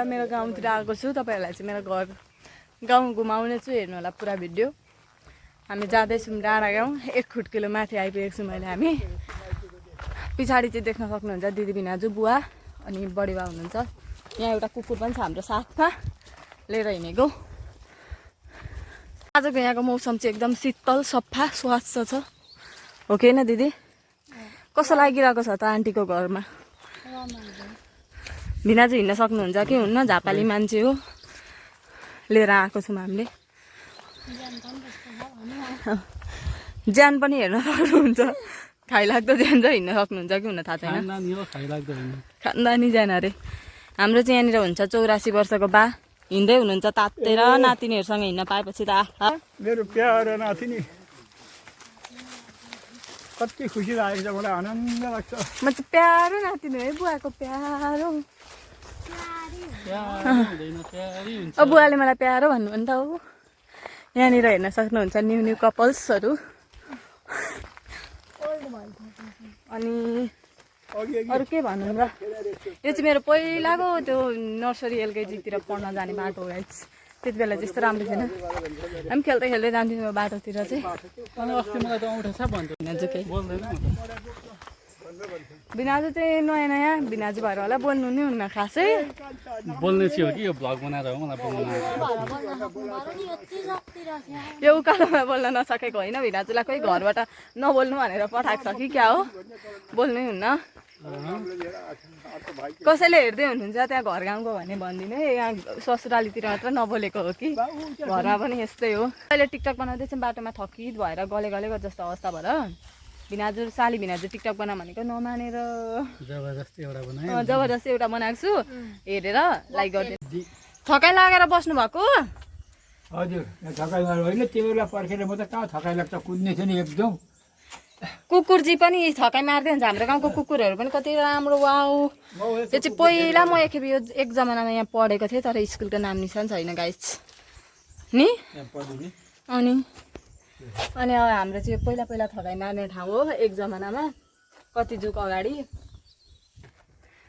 मेरो गाउँतिर आएको छु। तपाईहरुलाई चाहिँ मेरो घर गाउँ घुमाउने छु, हेर्नु होला पुरा भिडियो। हामी जाँदैछौँ डाँडा गाउँ, 1 खुट्किलो माथि आइपुगेको छौँ मैले। हामी पछाडि चाहिँ देख्न सक्नुहुन्छ दिदी भिनाजु बुवा अनि बडीबा हुनुहुन्छ। यहाँ एउटा कुकुर पनि छ हाम्रो साथमा लिएर हिँडेको। आजको यहाँको मौसम चाहिँ एकदम शीतल सफा स्वच्छ छ, हो कि हैन दिदी? कस्तो लागिरहेको छ त आन्टीको घरमा? भिनाजु हिँड्न सक्नुहुन्छ कि हुन्न? झापाली मान्छे हो, लिएर आएको छौँ हामीले। ज्यान पनि हेर्न सक्नुहुन्छ, खाइलाग्दो ज्यान चाहिँ हिँड्न सक्नुहुन्छ कि हुन थाहा छैन। खानदानी ज्यान अरे। हाम्रो चाहिँ यहाँनिर हुन्छ 84 वर्षको बा हिँड्दै हुनुहुन्छ तातेर, नातिनीहरूसँग हिँड्न पाएपछि त आहा। मेरो प्यारो नातिनी कति खुसी लागेको छ, मलाई आनन्द लाग्छ। म चाहिँ प्यारो नातिनी है, बुवाको प्यारो। बुवाले मलाई प्यारो भन्नु नि त हो। यहाँनिर हेर्न सक्नुहुन्छ न्यू न्यू कपल्सहरू। अनि अरू के भनौँ र, यो चाहिँ मेरो पहिलाको त्यो नर्सरी एलकेजीतिर पढ्न जाने बाटो हो गाइस। त्यति बेला त्यस्तो राम्रो थिएन, हामी खेल्दै खेल्दै जान्थ्यौँ बाटोतिर चाहिँ। भिनाजु चाहिँ नयाँ नयाँ भिनाजु भएर होला बोल्नु नि हुन्न खासै। बोल्ने चाहिँ हो कि यो भ्लग बनाएर हो, मलाई बोल्न यो उकालोमा बोल्न नसकेको होइन, भिनाजुलाई कोही घरबाट नबोल्नु भनेर पठाएको छ कि क्या हो, बोल्नै हुन्न। कसैले हेर्दै हुनुहुन्छ त्यहाँ घर गाउँको भने भनिदिनु है, यहाँ ससुरालीतिर मात्र नबोलेको हो कि घरमा पनि यस्तै हो। अहिले टिकटक बनाउँदैछौँ, बाटोमा थकित भएर गले गलेको जस्तो अवस्था भएर भिनाजु साली भिनाजु टिकटक बना भनेको नमानेर जबरजस्ती एउटा बनाएको छु, हेरेर लाइक गरिदिनु। थकाइ लागेर बस्नु भएको? हजुर, थकाइ होइन, तिमीलाई पर्खेर म त कहाँ थकाइ लाग्छ, कुद्ने थियो नि एकदम। कुकुरजी पनि थकाइ मार्दै हुन्छ। हाम्रो गाउँको कुकुरहरू पनि कति राम्रो, वाउ। त्यो चाहिँ पहिला म एक जमानामा यहाँ पढेको थिएँ, तर स्कुलको नाम निशान छैन गाइस नि। अनि हाम्रो चाहिँ पहिला थकाइ मार्ने ठाउँ हो एक जमानामा, कति जुग अगाडि।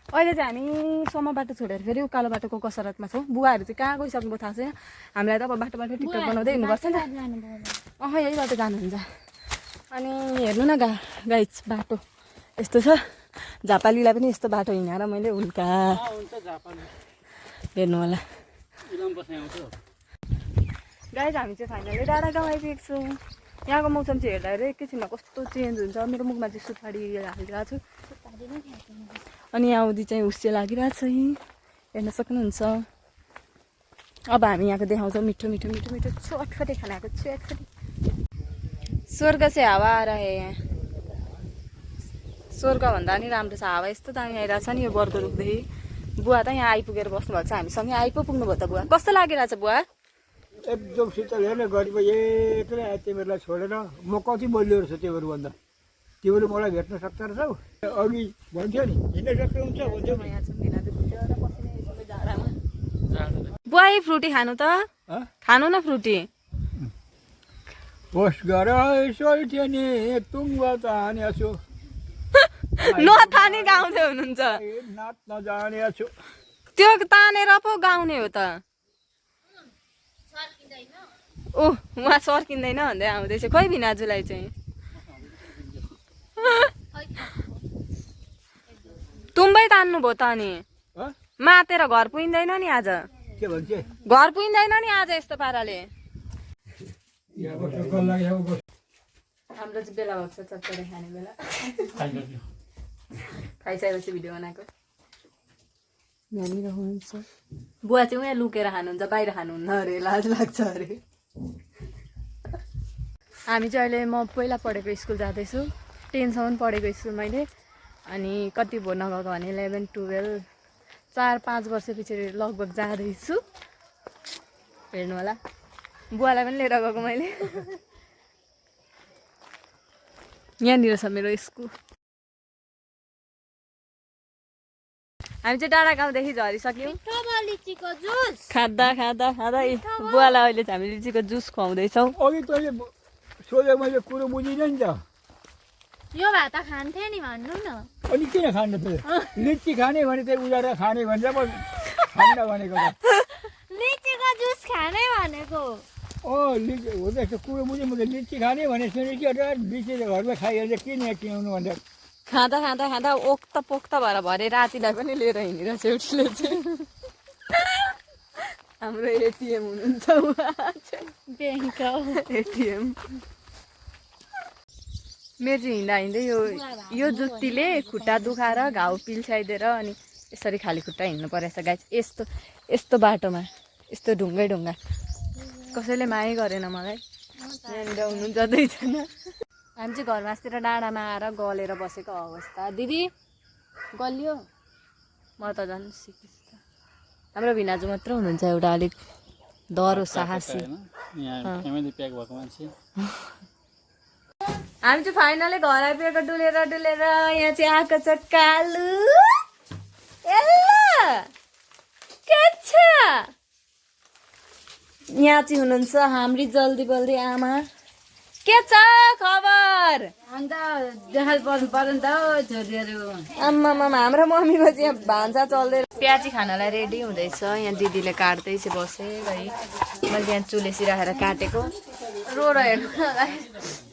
अहिले चाहिँ हामी सम्म बाटो छोडेर फेरि उकालो बाटोको कसरतमा छौँ। बुवाहरू चाहिँ कहाँ गइसक्नु थाहा छैन, हामीलाई त अब बाटो टिकटक बनाउँदै हिँड्नुपर्छ नि त। यही बाटो जानुहुन्छ। अनि हेर्नु न गाइस, बाटो यस्तो छ। झापालीलाई पनि यस्तो बाटो हिँडेर मैले उल्का हेर्नु होला गाइस। हामी चाहिँ फाइनली डाँडा गाउँ आइपुगेको छौँ। यहाँको मौसम चाहिँ हेर्दाखेरि एकैछिनमा कस्तो चेन्ज हुन्छ। मेरो मुखमा चाहिँ सुपारी हालिरहेको छु, अनि यहाँ आउँदी चाहिँ हुस्से लागिरहेको छ, हेर्न सक्नुहुन्छ। अब हामी यहाँको देखाउँछौँ मिठो मिठो मिठो मिठो चटफटे खानाको चटफटे। स्वर्ग से हावा आ रहा है यहाँ, स्वर्ग भन्दा नि राम्रो छ हावा। यस्तो दामी आइरहेको छ नि यो बर्को रुखदेखि। बुवा त यहाँ आइपुगेर बस्नु भएको छ, हामीसँगै आइपुग्नु भयो त बुवा। कस्तो लागिरहेछ बुवा? एकदम शीतल। हेर्ने गरिब एक्लै आयो तिमीहरूलाई छोडेर, म कति बोल्यो रहेछ तिमीहरू भन्दा। तिमीहरू मलाई भेट्न सक्छ रहेछौ, अघि भन्थ्यो नि हिँड्न सक्नुहुन्छ भन्थ्यो नि। बुवा यही फ्रुटी खानु त, खानु न फ्रुटी। होस् गर सोल्थ्यो नि तुङ्ग ताने छु, नथानी गाउँदै हुनुहुन्छ। नाच्न जाने छु। त्यो तानेर पो गाउने हो त। उहाँ सर्किँदैन भन्दै आउँदैछ। खोइ भिनाजुलाई चाहिँ तुम्बै तान्नु भयो त। अनि मातेर घर पुगिँदैन नि आज, के भन्छ घर पुगिँदैन नि आज यस्तो पाराले। हाम्रो चाहिँ बेला भएको छ चटपटे खाने बेला। खाइसकेपछि भिडियो बनाएको। यहाँनिर हुनुहुन्छ बुवा चाहिँ उहाँ लुकेर खानुहुन्छ, बाहिर खानुहुन्न अरे, लाज लाग्छ अरे। हामी चाहिँ अहिले म पहिला पढेको स्कुल जाँदैछु, 10सम्म पढेको स्कुल मैले। अनि कति भयो नगएको भने 11, 12, 4-5 वर्ष पछि लगभग जाँदैछु। हेर्नु होला बुवालाई पनि लिएर गएको मैले यहाँनिर छ मेरो स्कुल हामी चाहिँ डाँडा गाउँदेखि झरिसक्यौँ खाँदा खाँदा खाँदा बुवालाई अहिले चाहिँ हामी लिचीको जुस खुवाउँदैछौँ अघि तैँले सोधेको मैले कुरो बुझिनँ नि त यो भात खान्थे नि भन्नु न अनि किन खानु त लिची खाने भने चाहिँ उजाएर खाने भनेर म खान्न भनेको त लिचीको जुस खाने भनेको लिची हो त कुरो बुझेँ म त लिची खाने भने सुनेँ कि लिची घरमा खाइहाल्छ किन यहाँ किनाउनु भनेर खाँदा खाँदा खाँदा ओक्ता पोख्ता भएर भरे रातिलाई पनि लिएर हिँडिरहेछ एउटीले चाहिँ हाम्रो एटिएम हुनुहुन्छ उहाँ चाहिँ ब्याङ्क एटिएम मेरो चाहिँ हिँड्दा हिँड्दै यो जुत्तीले खुट्टा दुखाएर घाउ पिल्साइदिएर अनि यसरी खाली खुट्टा हिँड्नु परेछ गाइस यस्तो यस्तो बाटोमा यस्तो ढुङ्गै ढुङ्गा कसैले माया गरेन मलाई यहाँनिर हुनु जाँदैछन् हामी चाहिँ घरमासतिर डाँडामा आएर गलेर बसेको अवस्था दिदी गलियो म त झन् सिकिस् त हाम्रो भिनाजु मात्र हुनुहुन्छ एउटा अलिक डह्रो साहसी यहाँ फ्यामिली प्याक भएको मान्छे हामी चाहिँ फाइनली घर आइपुगेको डुलेर डुलेर यहाँ चाहिँ आएको छ कालु के छ यहाँ चाहिँ हुनुहुन्छ हाम्री जल्दी बल्दी आमा के छ खबर अन्त देखाल पर्नु पर्यो नि त छोरीहरू आम्मा हाम्रो मम्मीको चाहिँ यहाँ भान्सा चल्दै प्याजी खानालाई रेडी हुँदैछ यहाँ दिदीले काट्दैछ बसे है मैले यहाँ चुलेसी राखेर काटेको रो हेर्नु